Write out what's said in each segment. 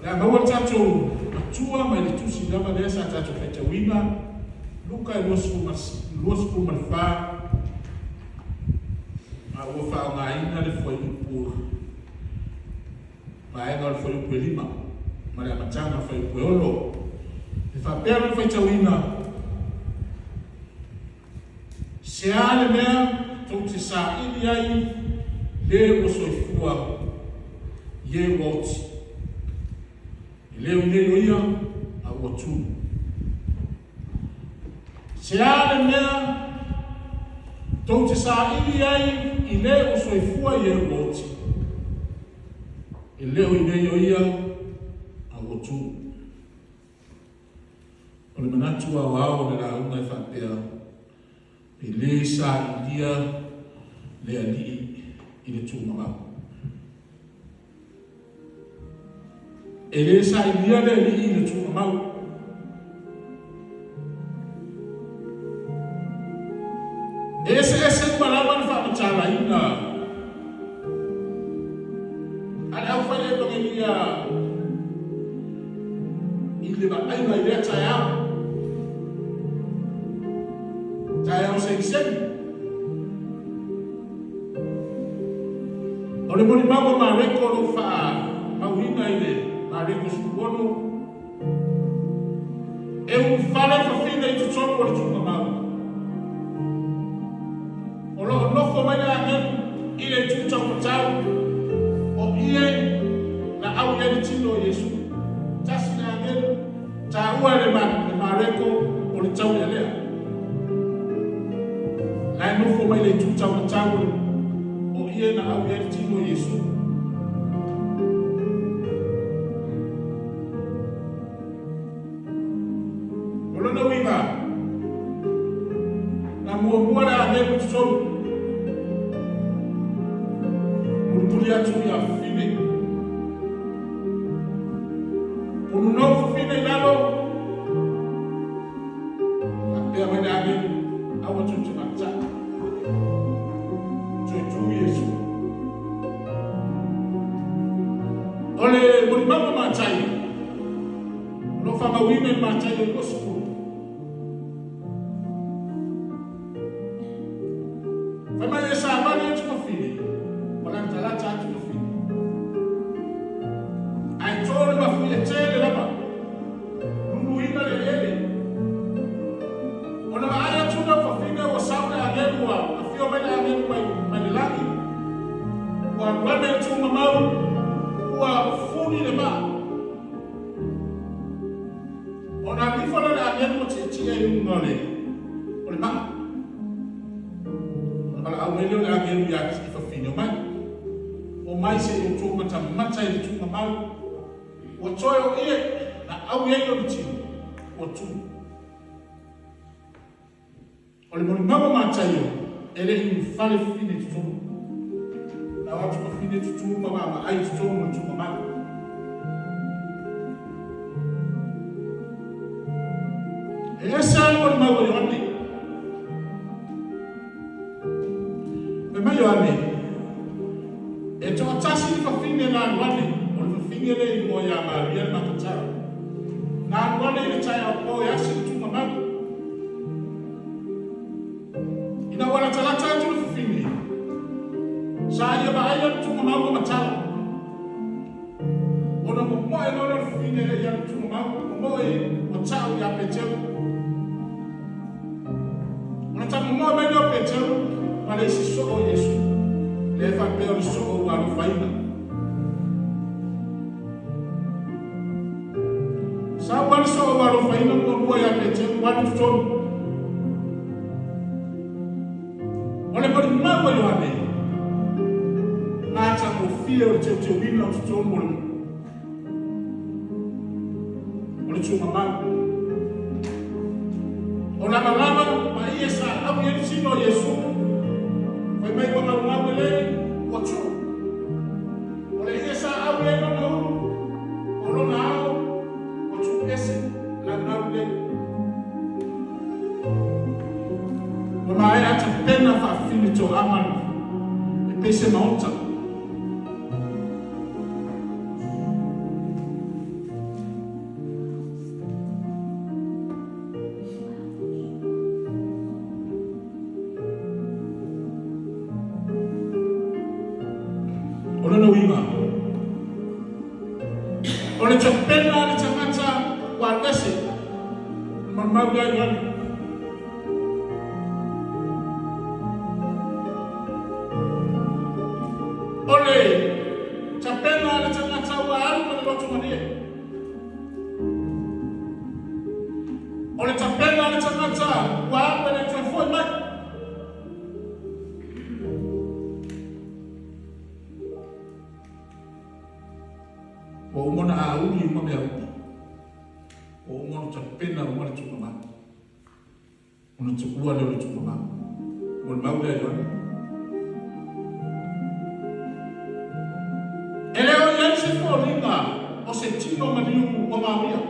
O le a maua le tatou Matua mai le Tusi lava lea sa tatou faitauina, Luka 24, ma ua faaaogaina le fuaiupu vaega o le fuaiupu e 5 ma le amataga o le fuaiupu e 6. E faapea lona faitauina, Se a le mea tou te saili ai le ua soifua i e ua oti? E le o i inei o ia, a ua tu. Se a le mea tou te saili ai i le ua soifua i e ua oti? E le o i inei o ia, a ua tu. O le manatu aoao o le lauga e faapea, E le sailia le Alii i le tuugamau. E le sailia le Alii i le tuugamau. E eseese uma lava le faamatalaina a le aufaievangeliga i le vaaiga i lea taeao, taeao segisegi. O le molimau a Mareko o lo o faamauina i le Mareko 16, e ulufale fafine i totonu o le tuugamau. O lo o nofo mai le agelu i le itu taumatau o ie na au i ai le tino o Iesu. Tasi le agelu, taua e le Mareko o le taulealea. La e nofo mai le itu taumatau o ie na au i ai le tino o Iesu. O lona uiga, na muamua le agelu i totonu, mulimuli atu ia fafine. Pununou fafine i lalo, faapea mai le agelu, aua tou te matai. Toe tu Iesu. O le molimau a Mataio, O lo o faamauina i Mataio 20. Fai mai e savali atu fafine, ua latalata atu fafine. Ae to le mafuie tele lava, luluina le eleele. Ona vaai atu lea o fafine ua sau le agelu ua afio mai le agelu mai, mai le lagi, ua alu ane i le tuugamau, ua fuli le maa. Ona alu ifo lea o le agelu ua tietie i luga o le, o le maa. Ona valaau mai lea o le agelu ia i fafine, Omai, omai se i outou matamata i le tuugamau. Ua toe o ie, na au i ai lona tino, ua tu. O le molimau a Mataio, e le i ulufale fafine i totonu. Na o atu fafine tutu ma vaavaai i totonu o le tuugamau. E ese lava le molimau a Ioane. Fai mai Ioane, e toatasi le fafine na alu ane, o le fafine lea e igoa ia Maria le Matatara. Na alu ane i le taeao po e asi le tuugamau. Ina ua latalata atu le fafine, sa ia vaaia le tuugamau ma matala. Ona momoe loa lea o le fafine lea ia le tuugamau, momoe ua tau ia Peteru. Ona tamomoe mai lea o Peteru ma le isi soo o Iesu, lea e faapea o le soo ua alofaina. Sau lava le soo ua alofaina muamua ia Peteru, alu i totonu. O le molimau a Ioane, matagofie o le teuteuina o totonu o le o le tuugamau. O lavalava ma ie sa au i ai le tino o Iesu, fai mai ua gaugau lelei, ua tuu. O le ie sa au i ai lona ulu, o lona ao, ua tuu ese, naunau lelei. Ua maea tapena faafili toaga e pei se maota. O le tapena a le tagata ua alu ese, o le molimau lea a Ioane. O le tapena a le tagata ua alu ma le loto malie. O le tapena a le tagata ua alu e le toe foi mai. Ua uma ona auli uma mea uma. Ua uma ona tapena uma le tuugamau. Ona tuua lea o le tuugamau. Molimau lea Ioane. E le o i ai se foliga o se tino maliu ua maoia.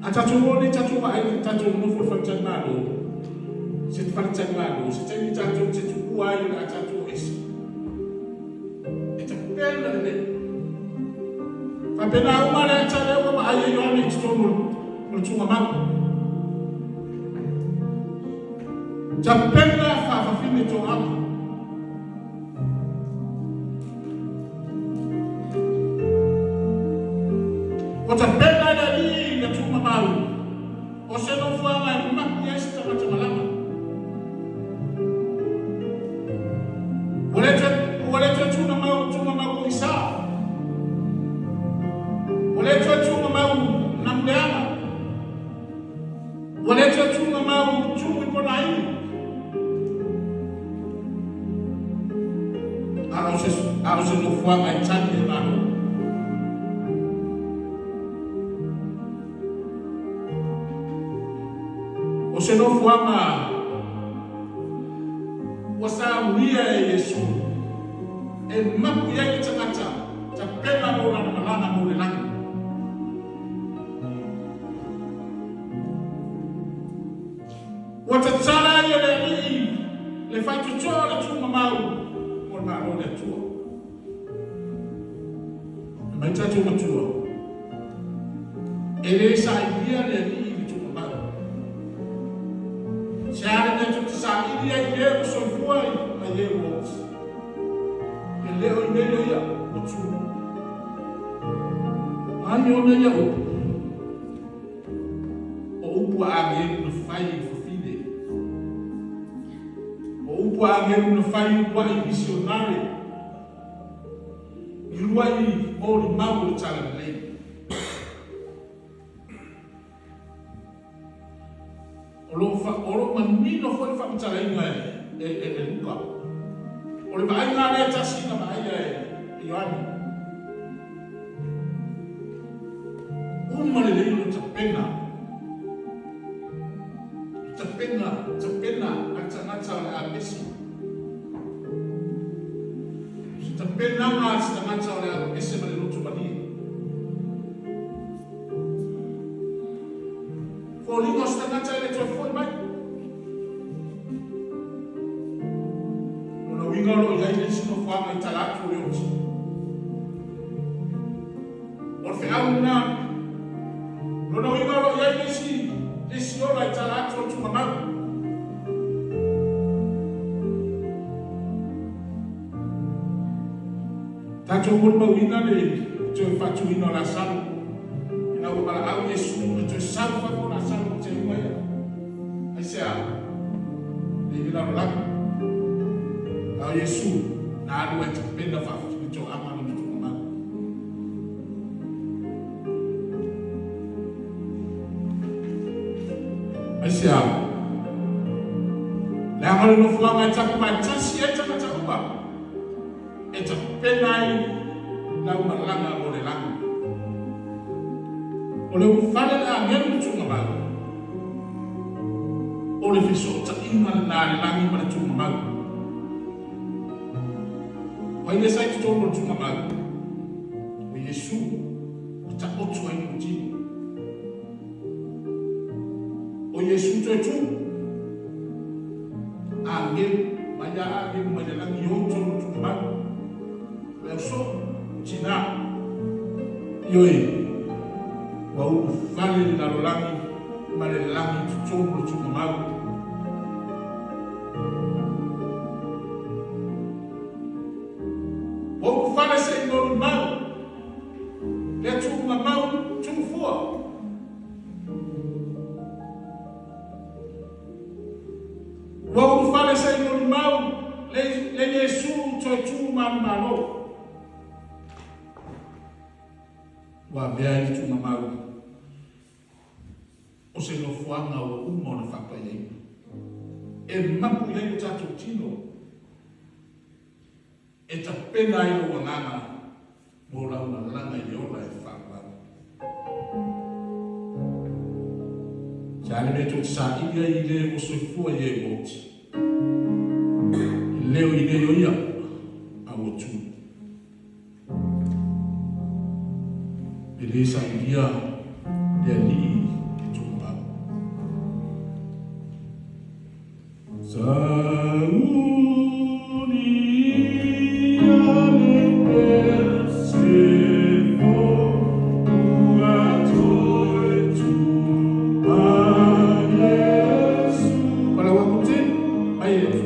A tatou o nei tatou vaai i tatou nonofo i le faletalimalo, se faletalimalo, se taimi tatou te tuua ai o le a tatou o ese. E tapena lelei. Faapena uma le ata lea ua vaai e Ioane i totonu o le tuugamau. Tapena faafafine toaga. Ua tapena e le Alii le tuugamau o se nofoaga e mapu i ai se tagata malama. Ua le toe, ua le toe tuugamau, tuugamau pogisa. Ua le toe tuugamau namuleaga. Ua le toe tuugamau tumu i Ponaivi. A o se, a o se nofoaga e tali e Malo. O se nofoaga ua saunia e Iesu e mapu i ai le tagata tapena mo lana malaga mo le lagi. Ua tatala ai e le Alii le faitotoa o le tuumamau mo le Malo o le Atua. Fai mai tatou matua, e le sailia le Alii i le tuumamau. Se a le mea tou te saili ai i le ua soifua ai ma i e ua oti? E le o i nei o ia ua tu. Ai ona ia upu. O upu a agelu na fai i fafine. O upu a agelu na fai i uluai misionare, i uluai molimau o le Talalelei. O lo o lo o manino foi le faamatalaina e e e Luka. O le vaaiga lava lea e tasi na vaaia e Ioane. Uma lelei ona tapena. Tapena, tapena a le tagata o le a pesi. Se tapenaga a se tagata o le a ese ma le loto malie. Foliga o se tagata e le toe foi mai. Lona uiga o lo o i ai le isi nofoaga i tala atu o le oti. O le feau lena. Lona uiga o lo o i ai le isi, le isi ola i tala atu o le tuugamau. Tatou molimauina le toe faatuina o Lasalo. Ina ua valaau Iesu e toe sau i fafo Lasalo ma teuga ia. Aisea? E i le lalolagi. A o Iesu, na alu ai tapena faafitoaga lona tuugamau. Aisea? Leaga o le nofoaga e tapu faatasi ai tagata uma. E tapena ai lau malaga mo le lagi. O le ulufale le agelu le tuugamau. O le fesootaiga lena a le lagi ma le tuugamau. O ai lea sa i totonu o le tuugamau? O Iesu ua taoto ai lona tino. O Iesu toe tu. Agelu, mai a agelu mai le lagi o totonu o le tuugamau. O le au soo, o tina. Ioe, ua ulufale le lalolagi ma le lagi i totonu o le tuugamau. toe tu manumalo. Ua avea ai le tuugamau o se nofoaga ua uma ona faapaiaina, e mapu i ai lo tatou tino, e tapena ai lou agaga mo lau malaga i le ola e faavavau. Se a le mea tou te saili ai i le ua soifua i e ua oti? E le o i inei o ia, a ua tu. E le sailia le Alii e tuumau. Saunia le Pesefo ua toe tu a Iesu. Palau aku ti, ai e.